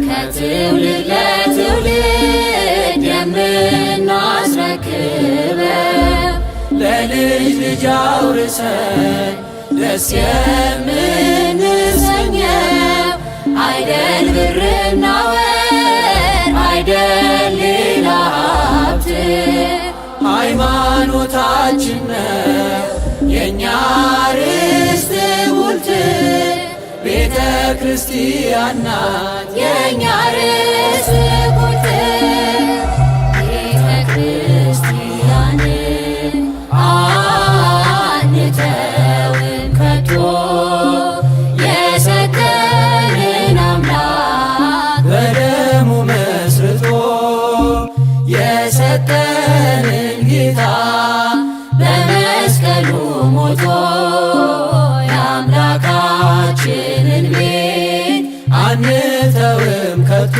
ከትውልድ ለትውልድ የምናስረክበው ለልጅ ልጅ አውርሰን ደስ የምንሰኘው አይደል ብርና ወርቅ አይደል ሌላ ሀብት፣ ሃይማኖታችን ነው የእኛ ርስት ጉልት፣ ቤተ ክርስቲያን ናት የእኛ ርስት ጉልት። ቤተ ክርስቲያንን አንተውም ከቶ፣ የሰጠንን አምላክ በደሙ መስርቶ፣ የሰጠንን ጌታ በመስቀሉ ሞቶ፣ የአምላካችንን ቤት አንተውም ከቶ።